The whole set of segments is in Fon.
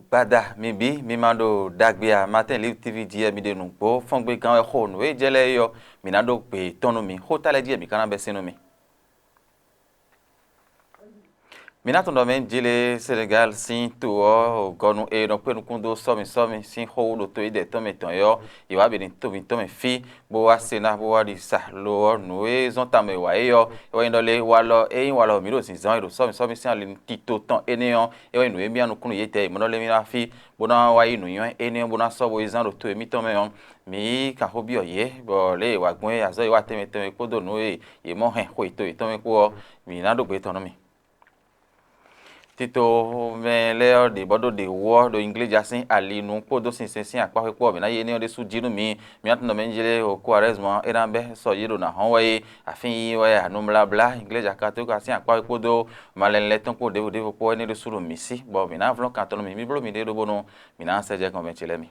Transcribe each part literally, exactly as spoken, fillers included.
Gbada mi bǐ mi ma ɖo ɖagbe a, Martin Live T V jí wɛ mi ɖe nǔgbó fɔ́ngbégán wɛ xo nǔ e jɛ lɛ́ɛ é ɔ́, mǐ ná ɖó gbe tɔn nú mi. Xó ta lɛ́ɛ jí wɛ mǐ ka ná bɛ́ sín nú mi. Mǐ ná tunwun ɖɔ mɛ jlé Senegal sín to ɔ́ gɔnu e nɔ kpé nukún dó sɔ́mi sɔ́mi sín xó ɖo to éɖɛ̌ tɔn mɛ tɔn é ɔ́, yě wá bǐ ɖo to mǐtɔn mɛ fí, bó wá se ná bó wá ɖi sa. Lo ɔ́, nǔ e zɔ́n tame wǎ é ɔ́, é wɛ nyí ɖɔ lé walɔ e nyí walɔ mǐ ɖo zǐnzán wɛ ɖo sɔ́mi sɔ́mi sín ali tito tɔn énɛ́ ɔ́, é wɛ nyí nǔ e byɔ́ nukúnnú yětɛn e mɔ̌ lɛ́ mì ná fí, bó ná wá yí nǔnywɛ́ énɛ́ ɔ́ bó ná sɔ́ bo yi zán ɖo to e mǐtɔn mɛ ɔ́, mǐ yi kan xó byɔ́ yě, bɔ lě e è wa gbɔn é azɔ̌ e wá tɛnmɛ tɛnmɛ kpódó nǔ e yě mɔ hɛn xwe to yětɔn mɛ kpó ɔ́, mǐ ná ɖó gbe tɔn nú mì. Tito mɛ lɛ́ɛ ɔ́ ɖě bɔ ɖó ɖě wú ɔ́ ɖo Ingléja sín ali nu kpódó sinsɛn sín akpá xwé kpó ɔ́, mǐ ná yi énɛ́ ɔ́ ɖésú jí nú mǐ. Mǐ ná tunwun ɖɔ mɛ jlé o Kuarɛ́zmu ɔ́, é ná bɛ́ sɔ yě ɖo nǎ hɔ́n wɛ é, afín yíyí wɛ a, numláblá Ingléja Katolíka sín akpá xwé kpódó malɛnu lɛ́ɛ tɔn kpó ɖěvo ɖěvo kpó énɛ́ ɖésú ɖo mǐ sí, bɔ mǐ ná vlɔ́n kan tɔn nú mǐ. Mǐ bló miɖée ɖó bónú mǐ ná sɛ́ jɛ gɔn mɛ ce lɛ́ɛ mi.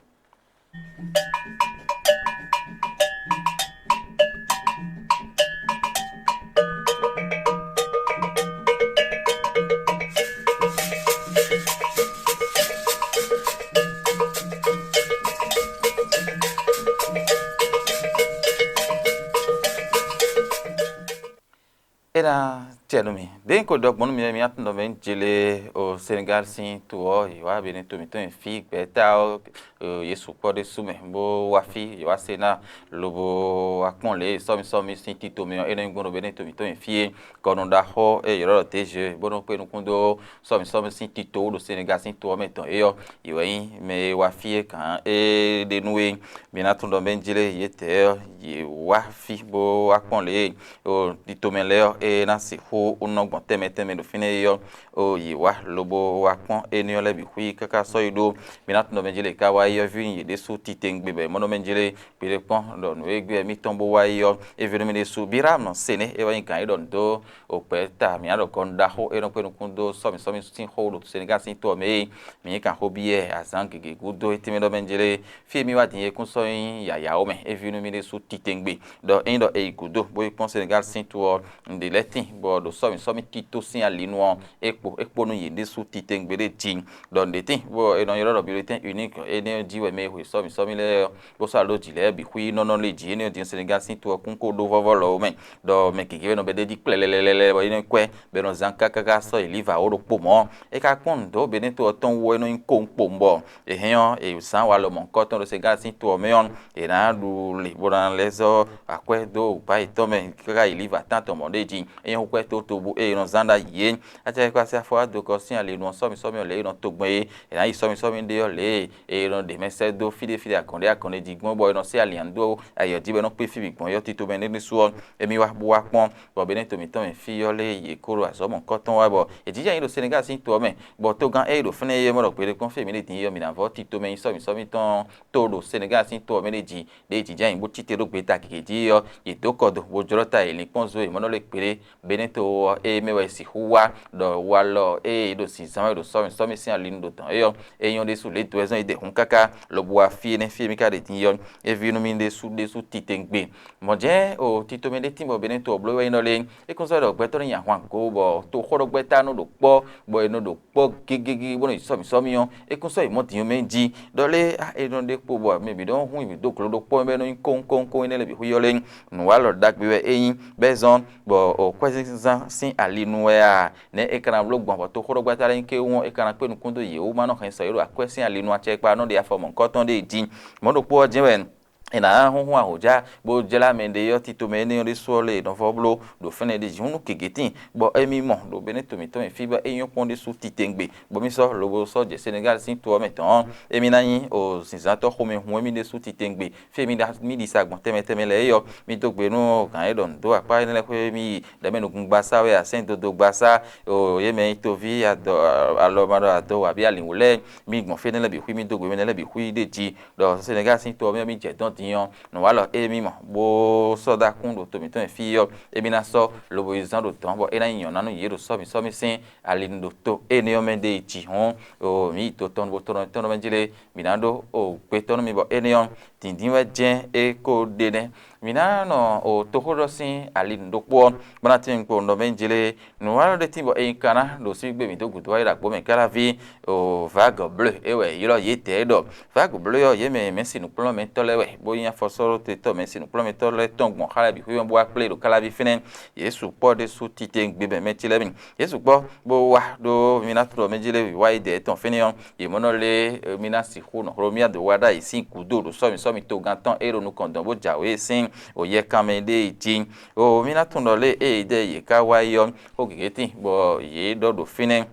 É ná acɛ nú mì. Ɖěe un ko ɖɔ gbɔn nú mi ɔ́, mi ná tunwun ɖɔ mɛ jlé o Senegal sín to ɔ́, yě wá Benin to mǐtɔn nyi fí gbɛ̌ta ɔ́, yě sukpɔ́ ɖésú mɛ bó wá fí, yě wá se ná lobo wá kpɔ́n lě e sɔ́mi sɔ́mi sín tito mɛ ɔ́, é nɔ nyí gbɔn ɖo Benin to mǐtɔn nyi fí é. Kɔnu ɖaxó e yě ɖɔ ɖɔ T G bó nɔ kpé nukún dó sɔ́mi sɔ́mi sín tito ɖo Senegal sín to ɔ́ mɛ tɔn é ɔ́, yě wɛ nyí mɛ e wá fí é gǎn é ɖe nú é. Mi ná tunwun ɖɔ mɛ jlé yětɛɛ ɔ́, yě wá fí bó wá kpɔ́n lě e o tito mɛ lɛ́ɛ ɔ́, é ná sixú nɔ gbɔn tɛnmɛ tɛnmɛ ɖo fínɛ́ é ɔ́, o yě wá lobo wá kpɔ́n énɛ́ ɔ́ lɛ́ɛ bǐ xwí káká sɔ́ yi ɖó. Mi ná tunwun ɖɔ mɛ jlé ka wá yi ɔ́, ví nyi yě ɖésú titewungbe bɔ è mɔ nú mɛ jlé gbeɖé kpɔ́n ɖɔ nǔ e gbé wɛ mítɔn bó wá yi ɔ́, é ví nú mì ɖésú. Biram sɛnɛ é wá nyí gǎn e ɖɔ nǔ dó òkpɛ̌ ta mǐ ná ɖɔ gɔnu ɖaxó e nɔ kpé nukún dó sɔ́mǐ sɔ́mǐ sín xó ɖo Senegal sín to ɔ́ mɛ é. Mǐ yi kan xó byɔ́ ɛ azǎn gěgé gúdo é tɛnmɛ ɖɔ mɛ jlé. Fí e mì wá din é kún sɔ́ nyí yǎyá ó mɛ, é ví nú mì ɖésú titewungbe. Ɖɔ ényí ɖɔ è yi gǔdo bó yi kpɔ́n Senegal sín to ɔ́, nǔɖé lɛ́ɛ tíin bɔ ɖo sɔ́mǐ sɔ́mǐ tito sín ali nu ɔ́, é kpo é kpo nú yě ɖésú titewungbe ɖé din. Ɖɔ nǔɖé tíin bɔ è nɔ ylɔ́ ɖɔ bulletin unique énɛ́ ɔ́ jí wɛ mɛ e hwe sɔ́mǐ sɔ́mǐ lɛ́ɛ ɔ́, bó sɔ́ alɔ jǐ lɛ́ɛ bǐ xwí nɔ́ nɔ lé jǐ énɛ́ ɔ́ din Senegal sín to ɔ́ kún kó ɖó vɔ́vɔ́ lɔ ó mɛ. Ɖɔ mɛ gěgé wɛ nɔ bɛ́ ɖ'é jí kplɛlɛlɛlɛ bɔ é nɔ kwɛ́ bɔ è nɔ zán káká sɔ́ yi Liva ó ɖokpó mɔ̌. É ka kpɔ́n nǔ dó Benin to ɔ́ tɔn wú ɔ́, é nɔ nyí kpowun kpowun bɔ è hɛn ɔ́, è zǎn walɔ mɔ̌hunkɔtɔn ɖo Senegal sín to ɔ́ mɛ ɔ́, è nǎ ɖu lě bó ná lɛ́ zɔ́ akwɛ́ dó gbǎ yětɔn mɛ káká yi Liva tántɔn mɔ̌ ɖé jí. É nyɔ́ xú kwɛ́ tótó bú ée è nɔ zán ɖ'ayǐ é. Acɛkpikpa sín afɔ wá do kɔ sín ali nu ɔ́, sɔ́mi sɔ́mi ɔ́ lě e è nɔ to gbɔn é, è nǎ yi sɔ́mi sɔ́mi ɖé ɔ́ lě e è nɔ ɖe mɛ sɛ́ dó fí ɖé fí ɖé agɔn ɖé agɔn ɖé jí gbɔn bɔ è nɔ sɛ́ ali ǎ dó ayǐ ɔ́ jí bɔ é nɔ kpé fí bǐ gbɔn é ɔ́, tito mɛ énɛ́ ɖésú ɔ́, émí wá bó wá kpɔ́n bɔ Benin to mǐtɔn mɛ fí ɔ́ lé yě kó ɖo azɔ̌ mɔ̌hunkɔtɔn wá bɔ è jínjɔ́n ayǐ ɖo Senegal sín to ɔ́ mɛ, bɔ tógán e ɖo fínɛ́ é mɔ ɖɔ gbeɖé kpɔ́n fí e mǐ ɖe din é ɔ́, mǐ ná vɔ́ tito mɛ nyi sɔ́mi sɔ́mi tɔn tó ɖo Senegal sín to ɔ́ mɛ ɖé jí, ɖěe jǐjɔ́n ayǐ bó cíte ɖó gbeta gěgé jí ɔ́, yě dó kɔ do bó jlɔ́ ta yě linkpɔ́n zó yě mɔ nɔ lé kplé. Benin to ɔ́, ée mɛ wɛ è sixú wá ɖɔ walɔ ée è ɖo zǐnzán wɛ ɖo sɔ́mi sɔ́mi sín ali nu ɖo dɔ̌n é ɔ́, é nyɔ́ ɖésú lě dó wɛ zɔ́n é ɖe hǔn káká lobo wá fí énɛ́ fí e mì ka ɖe din é ɔ́, é ví nú mì ɖésú ɖésú titewungbe. Mɔ̌ jɛ́n o tito mɛ ɖé tín bɔ Benin to ɔ́ bló wɛ nyí nɔ lé, é kún sɔ́ ɖɔ gbɛtɔ́ ní nyi ahwan go bɔ toxóɖɔgbɛ́ta nɔ ɖo kpɔ́, bɔ è nɔ ɖo kpɔ́ gégégé bó nɔ yi sɔ́mi sɔ́mi ɔ́, é kún sɔ́ yi mɔ̌ din ɔ́ mɛ jí. Ɖɔ lé a è nɔ ɖe kpo bɔ mɛ bǐ nɔ hún yi dó glo ɖokpó mɛ bɔ é nɔ nyí kónkónkón énɛ́ lɛ́ɛ bǐ xwí ɔ́ lé. Nǔwalɔ ɖagbe wɛ é nyí, bɔ é zɔ́n bɔ o kwɛ́zínzán sín ali nu wɛ a, nɛ̌ è ka ná bló gbɔn bɔ toxóɖɔgbɛ́ta lɛ́ɛ nyí kéwún ɔ́, è ka ná kpé nukún dó yě wú ma nɔ hɛn sɔ yě ɖo akwɛ́ sín ali nu acɛkpa nɔ ɖe afɔ mɔ̌hunkɔtɔn ɖé jí. Mɔ̌ ɖokpó ɔ́ jɛ́n wɛ è nǎ húnhún ahɔ̌já bó jlá mɛ ɖé ɔ́ tito mɛ énɛ́ ɔ́ ɖésú ɔ́ lé è nɔ vɔ́ bló ɖo fɛ́nɛ ɖé jí húnnú gěgé tíin, bɔ émí mɔ ɖo Benin to mǐtɔn mɛ fí bɔ é nyɔ́ kpɔ́n ɖésú titewungbe, bɔ mì sɔ́ lobo sɔ́ jɛ Senegal sín to ɔ́ mɛ tɔn ɔ́, émí ná nyí o zǐnzántɔ́ xomɛhun émí ɖésú titewungbe, fí émí ɖo mì ɖi sa gbɔn tɛnmɛ tɛnmɛ lɛ́ɛ é ɔ́, mì dó gbe nú gǎn e ɖɔ nǔ dó akpá énɛ́ lɛ́ɛ xwé mì yi ɖɔ mɛ nǔgúngbasá wɛ a, sɛ́n dodógbasá, o yě mɛ nyí toví adɔ alɔmaɖɔ adɔwǎví alǐwú lɛ́ɛ, mì gbɔn fí énɛ́ lɛ́ɛ bǐ xwí, mì dó gbe mɛ énɛ́ lɛ́ɛ bǐ xwí ɖé jí. Ɖɔ Senegal sín to ɔ́ mɛ ɔ́, mì jɛ dɔn din ɔ́, nǔwalɔ e mì mɔ bó sɔ́ dó akún ɖo to mǐtɔn e fí ɔ́, émí ná sɔ́ lobo yi zán ɖo dɔ̌n bɔ é ná nyí nyɔ̌ná nú yě ɖo sɔ́mi sɔ́mi sín ali nu ɖo to énɛ́ ɔ́ mɛ ɖe jí hɔn. O mǐ yi to tɔn bo tɔn tɔn mɛ jlé, mǐ ná ɖó o gbe tɔn nú mi bɔ énɛ́ ɔ́, dǐndín wɛ jɛ́n é ko ɖe nɛ́. Mǐ ná nɔ o toxóɖɔ sín ali nǔɖokpó ɔ́, bó ná tín kpo nɔ mɛ jlé nǔwanlɔ́ ɖé tín bɔ é nyí kaná ɖo sígbé mǐ dó gǔdo wá yi ɖo agbo mɛ káláví o Vague Bleu é wɛ ylɔ́ yědɛɛ ɖɔ. Vague Bleu ɔ́, yě mɛ mɛ̌si nǔkplɔ́nmɛtɔ́ lɛ́ɛ wɛ, bó nyí afɔsɔ́ɖótetɔ́ mɛ̌si nǔkplɔ́nmɛtɔ́ lɛ́ɛ tɔn gbɔn xá lɛ́ɛ bǐ xwé mɛ bó wá kplé ɖo káláví fínɛ́. Yě sukpɔ́ ɖésú titewungbe mɛ mɛ ce lɛ́ɛ mi. Yě sukpɔ́ bó wá ɖó mǐ ná tlɔ mɛ jí lé wǐwá yi dɛ̌ tɔn fínɛ́ ɔ́, yě mɔ nɔ lé mí ná sixú nɔ xló mì adǒ wá ɖ'ayǐ sín gǔdo ɖo sɔ́mǐ sɔ́mǐ togán tɔn e ɖo nukɔn dɔn bó jǎwe sín o yɛkanmɛ ɖé jí. O mí ná tunwun ɖɔ lé ée ɖɛ yě ká wá yi ɔ́, xó gěgé tíin bɔ yě ɖɔ ɖo fínɛ́.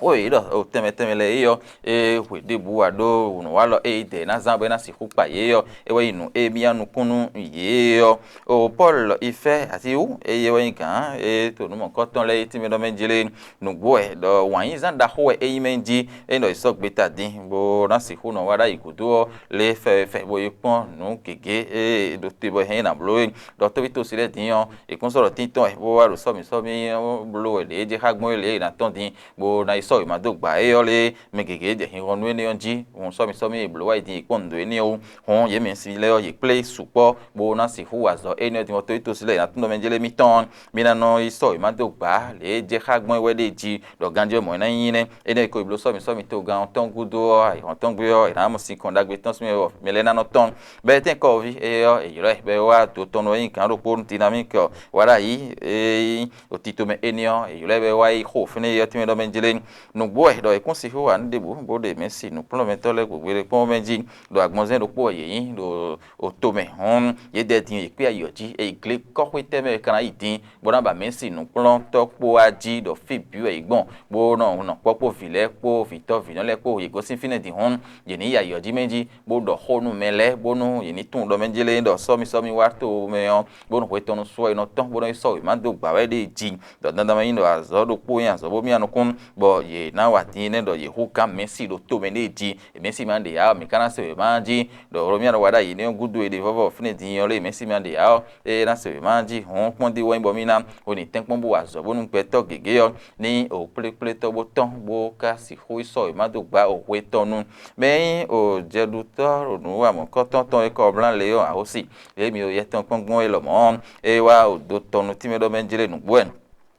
Xó e yě ɖɔ o tɛnmɛ tɛnmɛ lɛ́ɛ é ɔ́, é hwe ɖěbǔ wá ɖó nǔwalɔ e yě dɛ ná zán bɔ é ná sixú kpa yě ɔ́, é wɛ nyí nǔ e mì yá nukún nú yě ɔ́. O Pɔ́lu ifɛ́ asi wú, eye wɛ nyí gǎn e to nǔ mɔ̌kɔtɔn lɛ́ɛ é tínmɛ ɖɔ mɛ jlé. Nǔgbó wɛ ɖɔ wǎnyízán ɖaxó wɛ é nyí mɛ jí, é nɔ yi sɔ́ gbeta din bó ná sixú nɔ wá ɖ'ayǐ gúdo ɔ́, lé fɛfɛ bó yi kpɔ́n nǔ gěgé e ɖo te bɔ é hɛn nyi nǎ bló é. Ɖɔ tóví tosi lɛ́ɛ din ɔ́, è kún sɔ́ ɖɔ tíntɔ́n wɛ bó wá ɖo sɔ́mǐ sɔ́mǐ bó wɛ lě e jɛ xá gbɔn é lě e è nǎ tɔ́n din, bó ná yi sɔ́ wěma dó gbǎ é ɔ́ lé. Mɛ gěgé jɛ hinhɔn nú énɛ́ ɔ́ jí, hǔn sɔ́mǐ sɔ́mǐ e blǒ wá yi din yi kpɔ́n nǔ dó énɛ́ ó. Hǔn yě mɛ sin lɛ́ɛ ɔ́, yě kplé sukpɔ́ bó ná sixú wa azɔ̌ énɛ́ ɔ́ din bɔ tóví tosi lɛ́ɛ è nǎ tún ɖɔ mɛ jlé mítɔn. Mi ná nɔ yi sɔ́ wěma dó gbǎ lě e jɛ xá gbɔn é wɛ ɖe jí ɖɔ ganjí ɔ́ mɔ̌ é ná nyí nɛ́. Énɛ́ e ko yi bló sɔ́mǐ sɔ́mǐ togán ɔ́ tɔn gúdo ɔ́, ayǐhɔ́n tɔn gbé ɔ́, è nǎ mɔ sinkɔn ɖagbe tɔn sín mɛ bɔ mɛ lɛ́ɛ ná nɔ tɔ́n. Bɛ́ tɛ́n kɔ́ ɔ́ ví é ɔ́, è ylɔ́ ɛ bɔ é wá dǒ tɔn nú é nyí gǎn ɖokpó nú Dinamík ɔ́, wá ɖ'ayǐ e nyí ɖo tito mɛ énɛ́ ɔ́, è ylɔ́ ɛ bɔ é wá yi xo fínɛ́ é ɔ́ tɛ́nmɛ ɖɔ mɛ jlé. Nǔgbó wɛ ɖɔ è kún sixú wa nǔ ɖěbǔ bó ɖe mɛ̌si nǔkplɔ́nmɛtɔ́ lɛ́ɛ gbogbo ɖé kpɔ́n mɛ jí ɖo agbɔnzɛ́n ɖokpó wɛ yě nyí ɖo o tomɛ hɔn yědɛɛ din yě kpé ayǐ ɔ́ jí, è yi gle kɔ́xwé tɛ́ mɛ è ka ná yi din bó ná ba mɛ̌si nǔkplɔ́ntɔ́ kpó wá jí ɖɔ fí bǐ wɛ yě gbɔn, bó nɔ nɔ kpɔ́ kpó vǐ lɛ́ɛ kpó vǐtɔ́ vǐnɔ lɛ́ɛ kpó yě gosín fínɛ́ din hɔn, yě ní yi ayǐ ɔ́ jí mɛ jí, bó ɖɔ xó nú mɛ lɛ́ɛ bónú yě ní tunwun ɖɔ mɛ jlé ɖɔ sɔ́mi sɔ́mi wá to mɛ ɔ́, bónú hwe tɔn nu sɔ è nɔ tɔ́n bó nɔ yi sɔ́ wěma dó gbǎ wɛ ɖée jí. Ɖɔ dandan mɛ nyí ɖɔ azɔ̌ ɖokpó nyí azɔ̌ bó mì anukún, bɔ yě ná wa din énɛ́ ɖɔ yě hú gǎn mɛ̌si ɖo tomɛ ɖée jí, è mɛ̌si ma ɖe ǎ ɔ́, mǐ ka ná se wěma jí, ɖɔ Hlomia ɖo wa ɖ'ayǐ énɛ́ ɔ́ gúdo è ɖe vɔ́vɔ́ fínɛ́ din ɔ́ lé mɛ̌si ma ɖe ǎ ɔ́, ée ná se wěma jí hɔn kpɔ́n ɖi wɛ nyí bɔ mì ná hwe nǐ tɛ́nkpɔ́n bó wa azɔ̌ bónú gbɛtɔ́ gěgé ɔ́ ní o kplékplétɔ́ bó tɔ́n bó ka sixú yi sɔ́ wěma dó gbá o hwe tɔn nu. Mɛ e nyí o jɛɖutɔ́ ɖo nǔ wa mɔ̌kɔ́tɔn tɔn e kɔ blán lě ɔ́ ahósi, lě e mi ɖo yɛ tɔn kpɔ́n gbɔn é lɔmɔ̌ ɔ́, é wá o do tɔn nú tínmɛ ɖɔ mɛ jlé nǔgbó wɛ.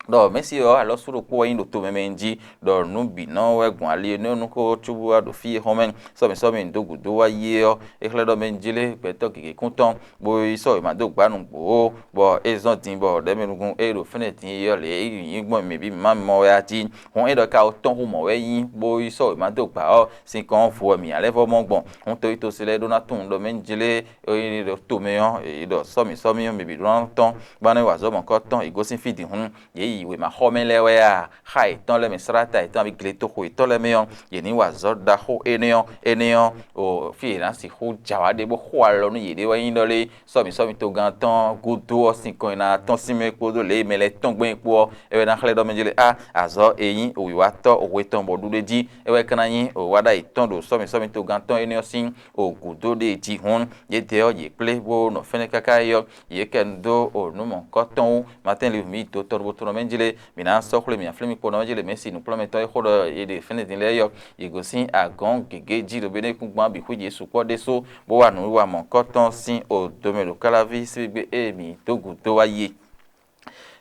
Ɖɔ mɛ̌si ɔ́ alɔ́sú ɖokpó wɛ nyí ɖo tomɛ mɛ jí, ɖɔ nǔ bǐ nɔ wɛ gbɔn ali énɛ́ ɔ́ nú xó cóbó wá ɖo fí e xɔ́mɛ sɔ́mǐ sɔ́mǐ dó gǔdo wá yi é ɔ́, é xlɛ́ ɖɔ mɛ jlé gbɛtɔ́ gěgé kún tɔn, bó yi sɔ́ wěma dó gbá nǔgbó, bɔ é zɔ́n din bɔ ɖɛ̌mɛnugun e ɖo fínɛ́ din é ɔ́ lě e nyí gbɔn mǐ bǐ mǐ ma mɔ wɛ a jí. Hɔn é ɖɔ ka tɔn hu mɔ̌ wɛ nyí, bó yi sɔ́ wěma dó gbǎ ɔ́, sinkɔn ɔ́ vo wɛ mǐ ǎ lɛ́ vɔ́ mɔ gbɔn. Hɔn toyítosi lɛ́ɛ ɖó ná tunwun ɖɔ mɛ jlé é ɖo tomɛ ɔ́, è ɖɔ sɔ́mǐ sɔ́mǐ ɔ́, mǐ bǐ ɖó ná tɔ́n, bó ná yi wa azɔ̌ mɔ̌kɔ́tɔn, è gosín fí din hǔn, yě yi wěma xɔ mɛ lɛ́ɛ wɛ a? Xá yětɔn lɛ́ɛ mɛ, sláta yětɔn, abǐ gletoxo yětɔn lɛ́ɛ mɛ ɔ́, yě ní wa azɔ̌ ɖaxó énɛ́ ɔ́, énɛ́ ɔ́, o fí yě ná sixú jɛ awǎ ɖe bó xo alɔ nú yěɖée wɛ nyí ɖɔ lé, sɔ́mǐ sɔ́mǐ togán tɔn gúdo ɔ́, sinkɔn e ná tɔ́n sín mɛ kpódó lě e mɛ lɛ́ɛ tɔ́n gbɛn é kpó ɔ́, é wɛ ná xlɛ́ ɖɔ mɛ jlé a, azɔ̌ e nyí wǐwatɔ́ hwe tɔn bɔ ɖu ɖ'é jí, é wɛ ka ná nyí wǎ ɖ'ayǐ tɔn ɖo sɔ́mǐ sɔ́mǐ togán tɔn énɛ́ ɔ́ sín o gǔdo ɖe jí hǔn, yědɛɛ ɔ́, yě kplé bó nɔ fɛ́nɛ́ káká é ɔ́, yě kɛ nu dó o nǔ mɔ̌kɔ́tɔn wú. Matɛ́n li mǐ dotɔ́ ɖokpó tɔn mɛ jlé, mǐ ná sɔ́ xwlé mǐ aflɛ́ mì kpɔ́ nɔ mɛ jlé mɛ̌si nǔkplɔ́nmɛtɔ́ e xó ɖɔ è ɖe fɛ́nɛ din lɛ́ɛ é ɔ́, yě gosín agɔ̌n gěgé jí ɖo Benɛ́kúngban bǐ xwíji sukpɔ́ ɖésú, bó wá nǔwiwa mɔ̌kɔ́tɔn sín o domɛ ɖo káláví sígbígbé e mǐ dó gǔdo wá yi é.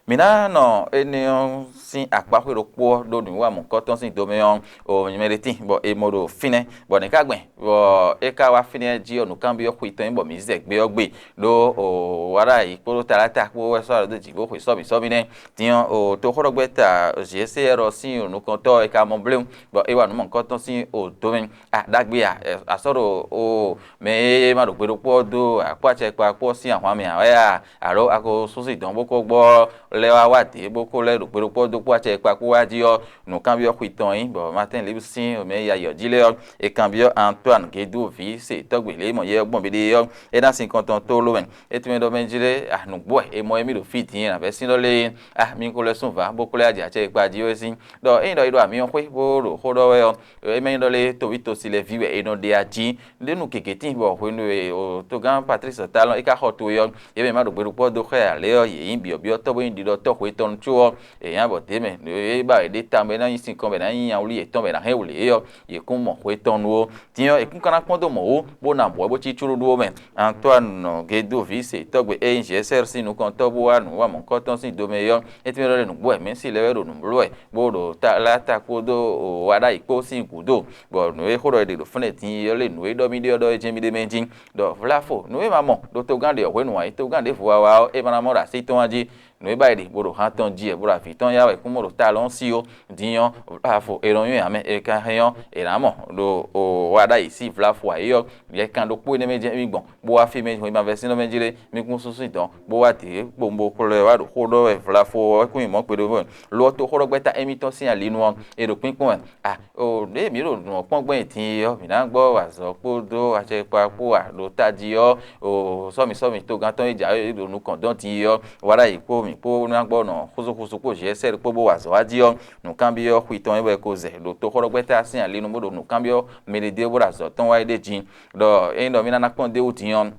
Mǐ ná nɔ énɛ́ ɔ́ sín akpáxwé ɖokpó ɔ́ ɖó nǔwiwa mɔ̌kɔ́tɔn sín domɛ ɔ́, o nyɛ mɛ ɖé tíin, bɔ è mɔ ɖo fínɛ́, bɔ nɛ̌ ka gbɛn, bɔ é ka wá fínɛ́ jí ɔ́, nǔkanbyɔ́ xwi tɔn nyí bɔ mǐ zɛ gbé ɔ́ gbe, ɖó o wá ɖo ayǐ kpódó taláta kpó wɛ sɔ́ alɔ dó jǐ bó xwe sɔ́mǐ sɔ́mǐ nɛ́. Din ɔ́, o toxóɖɔgbɛ́ta J C R ɔ́ sín o nukɔntɔ́ ɔ́, è ka mɔ bléwún, bɔ é wa nǔ mɔ̌hunkɔtɔn sín o dó mɛ. A ɖagbe a, a sɔ́ ɖo o mɛ e ma ɖo gbe ɖokpó ɔ́ dó akpó acɛ kpa kpó ɔ́ sín ahwan mɛ ǎ wɛ a? Alo a ko sú sin dɔ̌n bó ko gbɔ lɛ́ wá wá dě bó ko lɛ́ ɖo gbe ɖokpó ɔ́ dó kpó acɛ kpa kpó wá jí ɔ́, nǔkanbyɔ́ xwi tɔn nyí, bɔ Matín Libu sín mɛ e yi ayǐ ɔ́ jí lɛ́ɛ ɔ́, è kanbyɔ́ Antoine Gédou ví se tɔ́gbě lě e mɔ yɛ ɔ́ gbɔn bǐɖée ɔ́, é ná sin kɔn tɔn tlóló mɛ. É tún mɛ ɖɔ mɛ jí lé, a nǔgbó wɛ è mɔ émí ɖo fí din e nǎ vɛ́ sín ɖɔ lé, a mi ko lɛ́ sún vǎ bó ko lɛ́ wá jɛ acɛ e kpa jí wɛ sín. Ɖɔ ényí ɖɔ è ɖo amyɔ xwé bó ɖo xó ɖɔ wɛ ɔ́, émí nyí ɖɔ lé tóví tosílɛ́ví wɛ è nɔ ɖe ají. Ɖé nu gěgé tíin bɔ hwenu e o togán Patrice Talon é ka xɔ to é ɔ́, yě mɛ ma ɖo gbe ɖokpó ɔ́ dó xá ɛ ǎ lě ɔ́, yě nyí byɔ̌byɔ́tɔ́ bó nyí ɖɔ tɔ́ xwe tɔn có ɔ́, è nyá bɔ dě mɛ, nǔ e ba è ɖe tawun bɔ é ná nyí sinkɔn bɔ è nǎ nyí nyawlí yětɔn bɔ è nǎ hɛn wǔ lě é ɔ́, yě kún mɔ xwe tɔn nu ó. Din ɔ́, è kún ka ná kpɔ́n dó mɔ̌ wú, bó ná bwɛ̌ bó cí cúɖúɖú ó mɛ. Antoine Gedovice tɔ́gbe e nyí Jesɛ́r sín nukɔntɔ́ bó wá nǔwanmɔ̌kɔ́tɔn sín domɛ é ɔ́, é tɛ́nmɛ ɖɔ lé nǔgbó wɛ Mɛ̌si lɛ́ɛ wɛ ɖo nǔ bló wɛ, bó ɖo taláta kpódó wǎ ɖ'ayǐ kpó sín gǔdo, bɔ nǔ e xó ɖɔ è ɖe ɖo fúnɛ́ din é ɔ́ lé nǔ e ɖɔ mì ɖe ɔ́ ɖɔ é jɛ́n mì ɖ'é mɛ jí. Ɖɔ vlafo, nǔ e ma mɔ ɖo togán ɖě ɔ́ hwenu ǎ, é togán ɖěvo wa wá ɔ́, é ma ná mɔ ɖo así tɔn wá jí. Nǔ e ba yi ɖe bó ɖo han tɔn jí wɛ, bó ɖo avǐ tɔn ya wɛ kún mɔ ɖo ta lɔn sí ó. Din ɔ́, vlafo è nɔ nywɛ́ ǎ mɛ, è ka hɛn ɔ́, è nǎ mɔ ɖo wa ɖ'ayǐ sí vlafo ǎ é ɔ́. Yɛ kan ɖokpó énɛ́ mɛ jɛ́n mì gbɔn, bó wá fí mɛ hwemavɛsínɔ mɛ jí lé, mì kún súnsún dɔ̌n, bó wá dě kpowun bó xlɔ́ ɛ wá ɖo xó ɖɔ wɛ vlafo ɔ́, é kún nyi mɔ̌ kpɛɖé mɛ. Lo ɔ́, toxóɖɔgbɛ́ta émítɔn sín ali nu ɔ́, è ɖo kpínkpɔ́n wɛ. A o ɖěe mǐ ɖo nǔ ɔ́ kpɔ́n gbɛn din é ɔ́, mǐ ná gbɔ azɔ̌ kpódó acɛkpa kpó a ɖo tají ɔ́, o sɔ́mi sɔ́mi togán tɔn e jǎwe ɖo nukɔn dɔn din é ɔ́, wá ɖ'ayǐ kpó mǐ kpó ná gbɔ nɔ xúsúxúsú kpó Zyɛ̌sɛ́li kpó bó wa azɔ̌ wá jí ɔ́, nǔkanbyɔ́ xwi tɔn é wɛ ko zɛ ɖo toxɔɖɔgbɛ́ta sín ali nu bó ɖo nǔkanbyɔ́ mɛ ɖě ɖé bó ɖo azɔ̌ tɔn wá é ɖé din. Ɖɔ ényí ɖɔ mì ná ná kpɔ́n d'é wú din ɔ́,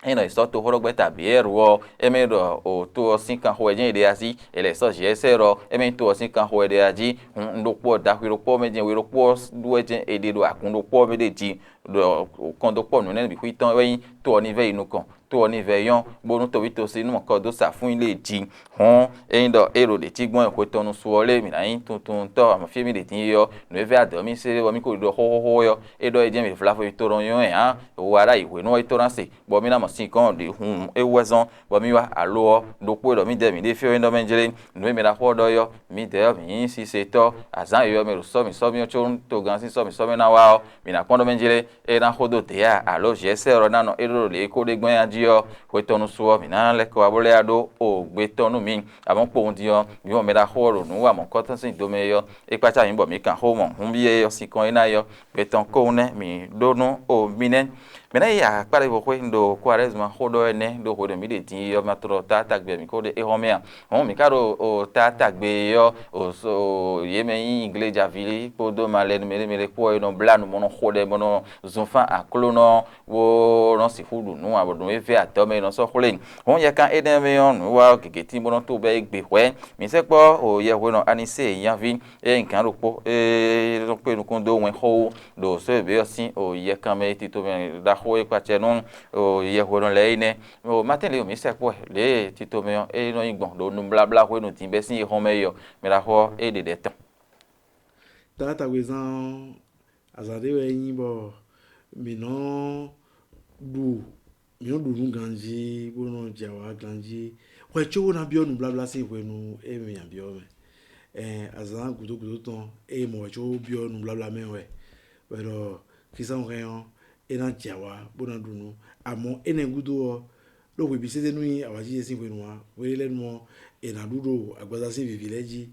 ényí ɖɔ è sɔ́ toxóɖɔgbɛ́ta Biyɛ́ɛru ɔ́, é mɛ ɖɔ o to ɔ́ sín kanxo wɛ jɛ́n è ɖe a jí, è lɛ̌ sɔ́ Zyɛ̌sɛ́li ɔ́, é mɛ nyí to ɔ́ sín kanxo wɛ è ɖe a jí, hun un ɖokpó ɔ́, daxwi ɖokpó ɔ́ mɛ jɛ́n we ɖokpó ɔ́ ɖu wɛ jɛ́n è ɖe ɖo agun ɖokpó ɔ́ mɛ ɖe jí, ɖɔ kɔn dó kpɔ́ nǔ énɛ́ bǐ xwítɔn é wɛ nyí to ɔ́ ní vɛ́ yi nukɔn, to ɔ́ ní vɛ́ nyɔ́, bónú toví tosínú mɔ̌kɔ dó sa fún nyí lě jí. Hɔ̌n ényí ɖɔ é ɖo ɖě cí gbɔn wɛ hwe tɔn nu su ɔ́ lé mǐ ná nyí tuntuntɔ́, amɔ̌ fí e mì ɖe din é ɔ́, nǔ e vɛ́ adɔ̌ mì se ɖé bɔ mì ko ɖiɖɔ xóxóxó é ɔ́, é ɖɔ é jɛ́n mǐ vlavo yi to nɔ nyɔ́ wɛ ǎ. Wǎ ɖ'ayǐ hwenu ɔ́ é tó ná se, bɔ mì ná mɔ sin gɔ́n ɖě hun é wú wɛ zɔ́n, bɔ mì wá alo ɔ́, ɖokpó e ɖɔ mì dɛ mǐ ɖe fí ɔ́ é ɖɔ mɛ jlé. Nǔ e mɛ ɖaxó ɔ́ ɖɔ é ɔ́, mǐdɛɛ ɔ́, mǐ nyí sisetɔ́, azǎn yɔ̌yɔ́ mɛ ɖo sɔ́ mǐ sɔ́ mì ɔ́, có togán sín sɔ́ mǐ sɔ́ mɛ ná wá ɔ́, mǐ ná kpɔ́n ɖɔ mɛ jlé. É ná xódó dě a, alo Zyɛ̌sɛ́ ɔ́ ná nɔ é ɖó lě e ko ɖe gbɔn é jí ɔ́, hwe tɔn nu su ɔ́, mǐ ná lɛ́ kɔ wá bó lɛ́ wá ɖó o gbe tɔn nú mǐ. Amɔ̌ kpowun din ɔ́, mǐ mɔ mɛ ɖaxó ɔ́ ɖo nǔ wa mɔ̌kɔ́tɔn sín domɛ é ɔ́, é kpácá mǐ bɔ mǐ kan xó mɔ hǔn byɔ́ é ɔ́ sín kɔn é ná é ɔ́, gbe tɔn kówún nɛ́ mǐ ɖó nú o mì nɛ́. Mǐ ná yi akpá ɖěvo xwé ɖo Kwaresma xó ɖɔ énɛ́ ɖó hwenu mǐ ɖe din yi ɔ́, ma tlɔ taátagbe mǐ ko ɖe éhɔ́n mɛ a? Hɔn mǐ ka ɖo taátagbe ɔ́, yě mɛ nyí Iglejaví kpódó malɛnu mɛɖé mɛɖé kpó ɔ́, è nɔ blá nǔ bó nɔ xo ɖɛ bó nɔ zun fán Aklúnɔ, bó nɔ sixú ɖu nǔ ǎ, bɔ nǔ e vɛ́ adɔ̌ mɛ è nɔ sɔ́ xwlé. Hɔn yɛ kan énɛ́ mɛ ɔ́, nǔwiwa ɔ́ gěgé tín bó nɔ to bɛ́ é gbe hwɛ̌. Mǐ sɛkpɔ́ o yɛhwenɔ Anisée nyaví e nyí gǎn ɖokpó e nɔ kpé nukún dó wɛnxó wú ɖo sɔ́ yěɖée ɔ́ sín o yɛkanmɛ tito mɛ ɖaxó e kpacɛ nú o yɛhwenɔ lɛ́ɛ é nɛ́. O Matín lě o mǐ sɛkpɔ́ ɛ lě e tito mɛ ɔ́ é nɔ nyí gbɔn ɖo nubláblá hwenu din bɛ́ sín yexɔ́mɛ é ɔ́, mɛ ɖaxó ɔ́ é ɖe ɖɛ̌ tɔn. Taátagwezán ɔ́, azǎn ɖé wɛ é nyí bɔ mǐ nɔ ɖu mǐ nɔ ɖu nǔ ganjí bó nɔ jɛ awǎ ganjí. Hwɛ có bó ná byɔ́ nubláblá sín hwenu e mǐ nya byɔ́ mɛ. Ɛn azǎn gǔdo gǔdo tɔn e mɔ̌ wɛ có byɔ́ nubláblá mɛ wɛ, wɛ ɖɔ Klísu hɛn ɔ́, é ná jɛ awǎ bó ná ɖu nǔ. Amɔ̌ énɛ́ gúdo ɔ́, ɖó hweví sésé nú nyí awǎjijɛ sín hwenu ǎ. Hwe lɛ́ɛ nu ɔ́, è nǎ ɖu ɖo agbaza sín vǐví lɛ́ɛ jí.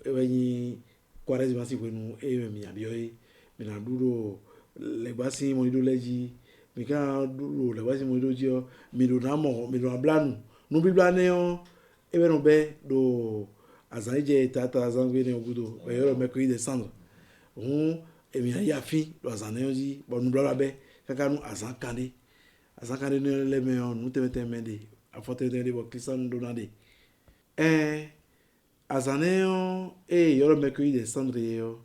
É wɛ nyí Kwaresima sín hwenu e mɛ mǐ nya byɔ́ é. Mǐ ná ɖu ɖo lɛ̌gbá sín mɔɖíɖó lɛ́ɛ jí. Mǐ ka ná ɖu ɖo lɛ̌gbá sín mɔɖíɖó jí ɔ́, mǐ ɖo ná mɔ mǐ ɖo ná blá nǔ. Nǔblíblá nɛ́ ɔ́, é wɛ nɔ bɛ́ ɖo azǎn e jɛ taatazán gbe nɛ́ ɔ́ gúdo, bɔ è ylɔ́ ɖɔ mɛkúlí dɛ sándu. Hǔn è mǐ ná yi afín ɖo azǎn nɛ́ ɔ́ jí, bɔ nubláblá bɛ́ káká nú azǎn kanɖé. Azǎn kanɖé nɛ́ lɛ́ɛ mɛ ɔ́, nǔ tɛnmɛ tɛnmɛ ɖe, afɔ tɛnmɛ tɛnmɛ ɖe bɔ Klísu ɔ́ nɔ ɖó ná ɖe. Ɛɛn azǎn nɛ́ ɔ́, ée è ylɔ́ mɛkúlí dɛ sándu é ɔ́,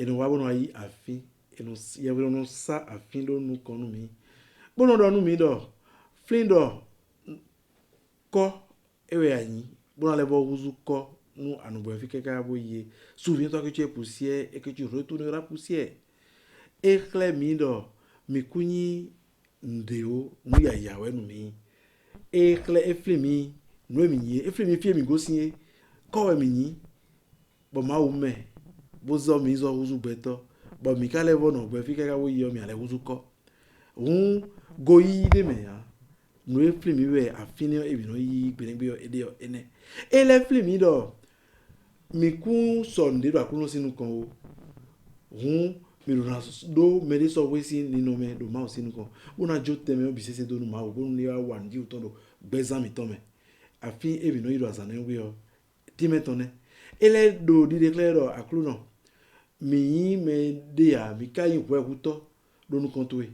è nɔ wá bó nɔ wá yí afín, è nɔ yɛhwe nɔ sá afín ɖó nukɔn nú mǐ, bó nɔ ɖɔ nú mǐ ɖɔ flín ɖɔ kɔ́ é wɛ a nyǐ, bó ná lɛ́ vɔ́ húzú kɔ́ nú anɔ̌gbɛ́ví káká bó yi é. Suvín tɔ́ ké có nyí poussière, é ké có nyí retourner à la poussière. É xlɛ́ mǐ ɖɔ mǐ kún nyí nǔɖé ó, nǔ yǎyá wɛ nú mǐ nyí. É xlɛ́ é flín mǐ nǔ e mǐ nyí é, é flín mǐ fí e mǐ gosín é, kɔ́ wɛ mǐ nyí, bɔ Mawu mɛ, bó zɔ́ mǐ zɔ húzú gbɛtɔ́, bɔ mǐ ka lɛ́ vɔ́ nɔ gbɛ fí káká bó yi ɔ́, mǐ ná lɛ́ húzú kɔ́. Hǔn goyíyí ɖé mɛ ǎ. Nǔ e flín mǐ wɛ afínɛ́ ɔ́, e mǐ nɔ yí gbeɖégbé ɔ́, éɖée ɔ́, énɛ́. É lɛ́ flín mǐ ɖɔ mǐ kún sɔ nǔɖé ɖo Aklúnɔ sín nukɔn ó. Hǔn mǐ ɖo ná ɖó mɛɖé sɔ́ hwé sín ninɔmɛ ɖo Mawu sín nukɔn, bó ná jó tɛnmɛ ɔ́ bǐ sésé dó nú Mawu, bónú é wá wa nǔjíwǔtɔn ɖo gbɛzán mǐtɔn mɛ. Afín e mǐ nɔ yi ɖo azǎn nɛ́ gbe ɔ́, tínmɛ tɔn nɛ́. É lɛ́ ɖo ɖiɖe xlɛ́ ɖɔ Aklúnɔ, mǐ nyí mɛ e ɖe ǎ, mǐ ka nyí hwɛhutɔ́ ɖo nukɔn towe.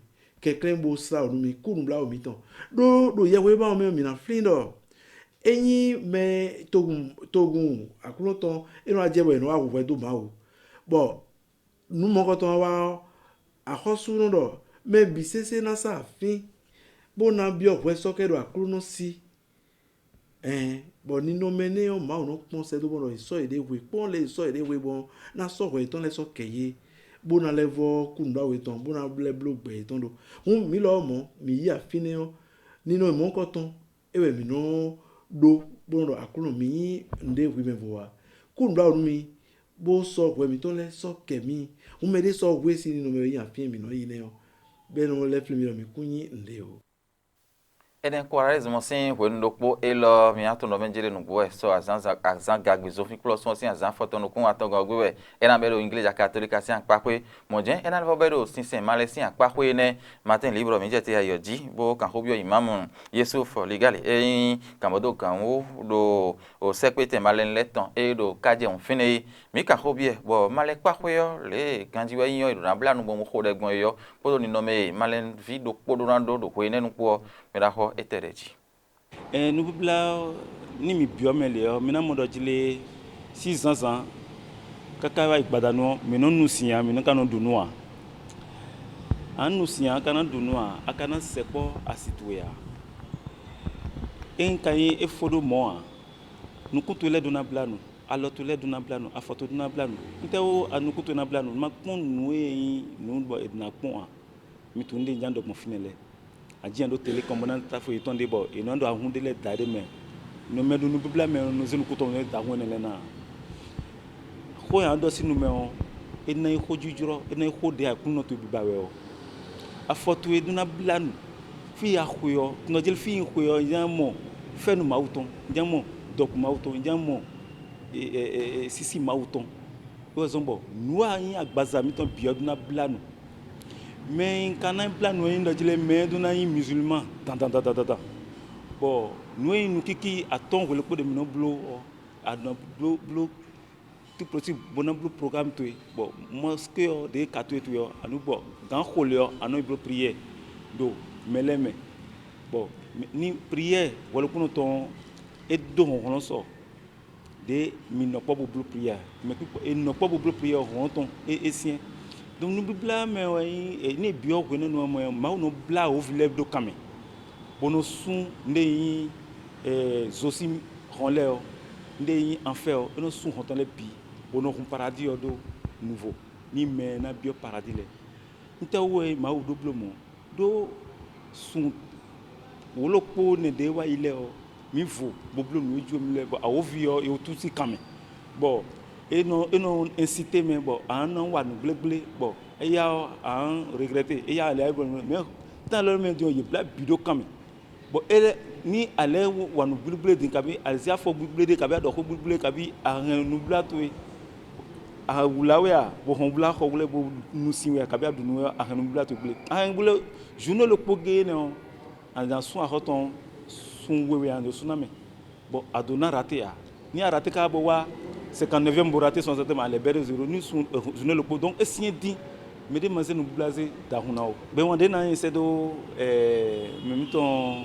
Kɛnklɛ́n bó slá wǔ nú mì, kú nǔbláwǔ mitɔn. Ɖó ɖo yɛhweɖíɖó ɔ́ mɛ ɔ́, mǐ ná flín ɖɔ É nyí mɛ togun togun Aklúnɔ tɔn, é nɔ wá jɛ bɔ è nɔ wá hu hwɛ dó Mawu. Bɔ nǔ mɔ̌kɔtɔn wá ɔ́, axɔ́sú nɔ ɖɔ mɛ bǐ sésé ná sa afín, bó ná byɔ́ hwɛ sɔ́ kɛ ɖo Aklúnɔ sí. Ɛɛn, bɔ ninɔmɛ énɛ́ ɔ́, Mawu nɔ kpɔ́n sɛ́ dó bɔ ɖɔ è sɔ́ yěɖée hwe, kpɔ́n lě è sɔ́ yěɖée hwe bɔ ná sɔ́ hwɛ yětɔn lɛ́ɛ sɔ́ kɛ yě, bó ná lɛ́ vɔ́ kú nǔɖaxu yětɔn, bó ná lɛ́ bló gbɛ yětɔn ɖó. Hǔn mǐ lɔ ɔ́ mɔ̌, mǐ yi afínɛ́ ɔ́, ninɔmɛ mɔ̌hunkɔtɔn é wɛ mǐ nɔ ɖó, bó nɔ ɖɔ Aklúnɔ, mǐ nyí nǔɖé hwi mɛ vo ǎ. Kú nǔɖaxu nú mì, bó sɔ́ hwɛ mǐtɔn lɛ́ɛ sɔ́ kɛ mì. Hǔn mɛɖé sɔ́ hwé sín ninɔmɛ e nyí afín e mǐ nɔ yi nɛ́ ɔ́, bɔ é nɔ lɛ́ flín mì ɖɔ mǐ kún nyí nǔɖé ó. Énɛ́ kó Aráyézumɔ sín hwenu ɖokpó élɔ́, mi atɔn ɖɔ mɛ jlé nǔgbó wɛ sɔ azǎn gagbe zɔnfínkplɔ́ sɔ́ sín azǎn afɔtɔn nukún atɔngɔ́ gbe wɛ é ná bɛ́ ɖo Igleja Katolíka sín akpáxwé. Mɔ̌ jɛ́n é ná vɔ bɛ́ ɖo sinsɛn malɛ sín akpáxwé énɛ́. Martin Libre mi jɛ te ayɔ jí, bó kan xó byɔ́ Imam Yusuf Ligali e nyí kanbɔdó gǎnwú ɖo sɛ́kpétɛn malɛnu lɛ́ɛ tɔn e ɖo kájɛ hǔn fínɛ́ é. Mǐ kan xó byɔ́ bɔ malɛkpáxwé ɔ́, lě e ganjí wɛ nyí ɔ́, è ɖǒ ná blá nu gbɔn xo ɖɛ gbɔn é ɔ́, kpódó ninɔmɛ e malɛnví ɖokpó ɖó ná ɖó ɖo hwe énɛ́ nu kpó ɔ́, mɛ ɖaxó étɛ́ ɖɛ̌ jí. Ɛɛ, nubíblá ɔ́, ní mǐ byɔ́ mɛ lě ɔ́, mi ná mɔ ɖɔ jlé sín zǎnzǎn káká wá yi gbadanu ɔ́, mǐ nɔ́ nu sin ǎ, mǐ nɔ́ ka nɔ ɖu nǔ ǎ. A nǎ nu sin ǎ, a ka ná ɖu nǔ ǎ, a ka ná sɛkpɔ́ asi towe ǎ. Ényí ka nyí é fó ɖó mɔ̌ ǎ, nukún towe lɛ́ɛ ɖó ná blá nu, alɔ towe lɛ́ɛ ɖó ná blá nu, afɔ towe ɖó ná blá nu. Nítɛ́wú nukún towe ná blá nu? Ma kpɔ́n nǔ e nyí nǔ bɔ è nǎ kpɔ́n ǎ. Mi tunwun nǔɖé un ján ɖɔ gbɔn fínɛ́ lɛ́ɛ. Ajínyɛ́ ɖó tele kɔn bó ná táfo yětɔn ɖé bɔ è nɔ ɖo ahun ɖé lɛ́ɛ da ɖé mɛ. Nɔ mɛ ɖo nubíblá mɛ nɔ zé nukún tɔn nɔ da ahun énɛ́ lɛ́ɛ ná ǎ. Xó e a nɔ ɖɔ sín nu mɛ ɔ́, é ná nyí xójijlɔ́, é ná nyí xó ɖě Aklúnɔ towe biba wɛ ɔ́. Afɔ towe ɖó ná blá nu. Fí e a xwe ɔ́, nɔ jlé fí e un xwe ɔ́, un ná mɔ fɛ́nú Mawu tɔn, un ná mɔ dɔkun Mawu tɔn, un ná mɔ e, e, e, e, sísí Mawu tɔn. É wɛ zɔ́n bɔ nǔ e nyí agbaza mitɔn bǐ ɔ́ ɖó ná blá nu. Mɛ e un ka ná blá nu ɔ́ nyí ɖɔ jí lɛ́ɛ mɛ e ɖó ná nyí mizulman dandandandandan. Bɔ nǔ e nyí nukínkí atɔ́ɔ́n hwelɛ́kpo ɖé mǐ nɔ bló ɔ́, a nɔ bló bló típlɔsí bó ná bló programme towe, bɔ mɔské ɔ́ ɖě ka towe towe ɔ́, a nǔ bɔ gǎn xo lě ɔ́, a nɔ yi bló priyɛ́ɛ ɖo mɛ lɛ́ɛ mɛ. Bɔ ní priyɛ́ɛ hwelɛ́kpónɔ tɔn ɔ́, é dó hlɔ̌nhlɔ́n sɔ ɖě mi nɔ kpɔ́ bó bló priyɛ́ɛ ǎ. Mɛ kpíkpɔ́ è nɔ kpɔ́ bó bló priyɛ́ɛ ɔ́, hlɔ̌n tɔn é é syɛ́n. Donc nubíblá mɛ wɛ nyí ní è byɔ́ hwenɛ́nu ɔ́ mɛ ɔ́, Mawu nɔ blá wǒvi lɛ́ɛ ɖó kan mɛ, bó nɔ sú nǔɖé nyí zo sín hɔn lɛ́ɛ ɔ́, nǔɖé nyí anfɛ́ ɔ́, é nɔ sú hɔn tɔn lɛ́ɛ bǐ, bó nɔ hun paradíi ɔ́ ɖó nuvo, ní mɛ e ná byɔ́ paradíi lɛ́ɛ. Nítɛ́wú wɛ Mawu ɖó bló mɔ̌? Ɖó sun wǒ ɖokpó nɛɖé wá yi lɛ́ɛ ɔ́, mǐ vo bó bló nǔ e jló mì lɛ́ɛ, bɔ awǒvi ɔ́, è wútu sín kan mɛ, bɔ é nɔ é nɔ ɛnsité mɛ, bɔ a nǎ wa nǔ gblégblé, bɔ éyá ɔ́, a nǎ reglɛ́te, éyá lɛ́ɛ bɔ mɛ tán lɛ́ɛ mɛ din ɔ́, yě blá bǐ ɖó kan mɛ, bɔ é lɛ́ ní a lɛ́ wa nǔ gblégblé din, kabi a lɛ́ zé afɔ gblégblé ɖé, kabi a ɖɔ xó gblégblé, kabi a hɛn nǔblátowe, a wlǎ we a, bɔ hɔn wlá xɔ wlɛ́, bó nu sin we a, kabi a ɖu nǔ we a, a hɛn nǔblátowe gblé, a hɛn gblé. Zǔnú ɖokpó géé nɛ́ ɔ́, a nǎ sú axɔ́ tɔn sun we wɛ a nǎ dó sú ná mɛ, bɔ a dǒ ná raté ǎ. Ní a raté káká bó wá cinquante-neuvième bó raté soixante-septième, a lɛ̌ bɛ́ ɖó zéro ní sun zǔnú ɖokpó. Donc é syɛ́n dín, mɛ ɖé ma zé nǔbláze da hun ná o. Gbɛwan ɖé ná nyi sɛ́ dó mɛ mǐtɔn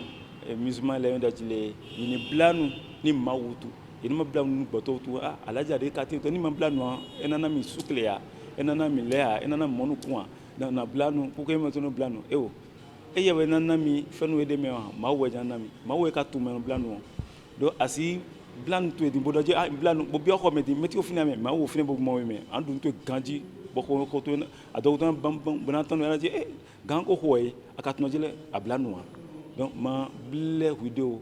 musulman lɛ́ɛ ɖɔ jí lé, yě ní blá nu ní Mawu wútu. Yě ní ma blá nu nú gbɔ̌tɔ́ wútu á, alájà ɖé ka tín tɔn ní ma blá nu ǎ, é ná ná mi súkle ǎ, é ná ná mi lɛ́ ǎ, é ná ná mi mɔ nukún ǎ, ná blá nu kúkú émí tɔn nɔ blá nu éwo. Éyɛ́ wɛ ná ná mi fɛ́nú e ɖ'é mɛ ɔ́, Mawu wɛ ján ná mi. Mawu wɛ ka tunwun mɛ e nɔ blá nu ɔ́. Ɖó así blá nu towe din bó ɖɔ jí, ah, blá nu bó byɔ́ xɔ mɛ din, mɛ tí wo fínɛ́ mɛ, Mawu wo fínɛ́ bó gbɔn we mɛ, a nǎ ɖu nú towe ganjí, bɔ xo xo towe adɔgo tɔn ná bó ná tɔ́n nú ɛ ná jí, é gǎn ko xo wɛ é, a ka tunwun jí lɛ́ɛ a blá nu ǎ. Donc ma blɛ́ hwiɖée o.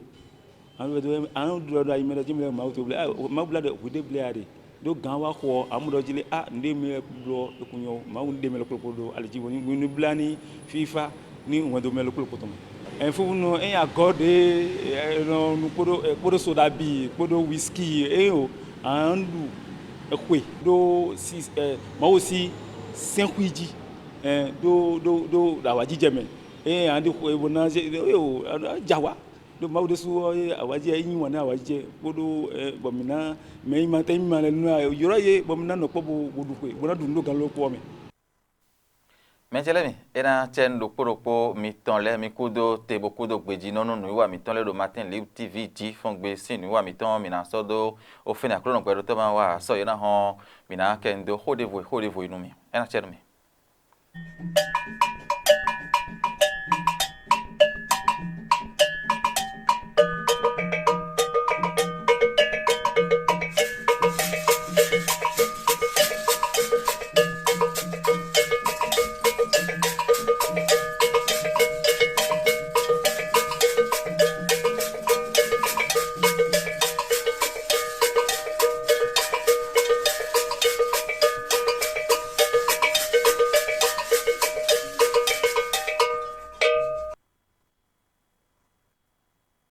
Ame ɖɔ ɖɔ ayi mɛ ɖɔ jí mɛ Mawu to blé, ah, Mawu blá ɖɔ hwiɖée blé a ɖe. Ɖó gǎn wá xo ɔ́, amu ɖɔ jí lé, ah, nǔɖé mɛ bló ɔ́, é kún nyɔ́. Mawu nǔɖé mɛ lɔkplɔkplo ɖo ali jí, bɔ ní blá ní fífá ní wɛndo mɛ lɔkplɔkplo tɔn mɛ. Ɛn fúfúnú ényí agɔ̌ ɖě nɔ nu kpóɖó kpóɖó soɖa bǐ kpóɖó wíski é o, a nǎ ɖu xwe ɖó Mawu sí sɛ́nxwí jí, ɖó ɖó ɖó awǎjijɛ mɛ. Ényí a nǎ ɖi xwe bó ná zé é o, a nǎ jɛ awǎ. Ɖó Mawu ɖésú ɔ́, é awǎjijɛ é nyí wǎn nú awǎjijɛ kpóɖó bɔ mǐ ná mɛ e ma tɛ́ nyí ma lɛ́ɛ nú ná ylɔ́ yě bɔ mǐ ná nɔ kpɔ́ bó bó ɖu xwe bó ná ɖu nǔ ɖo ganlɔ́ kpó ɔ́ mɛ. Mɛjɛlɛmi, é ná cɛ nú ɖokpó ɖokpó mitɔn lɛ́ɛ, mi kúdó te bó kúdó gbejí nɔ nú nǔwiwa mitɔn lɛ́ɛ ɖo Martin Libre T V jí fɔ́n gbe sín nǔwiwa mitɔn mǐ ná sɔ́ dó ofɛ́nɛ Aklúnɔ gbɛɖótɔ́ ma wa sɔ́ yě ná hɔn mǐ ná kɛ nyi dó xó ɖěvo e xó ɖěvo e nú mi. É ná cɛ nú mi.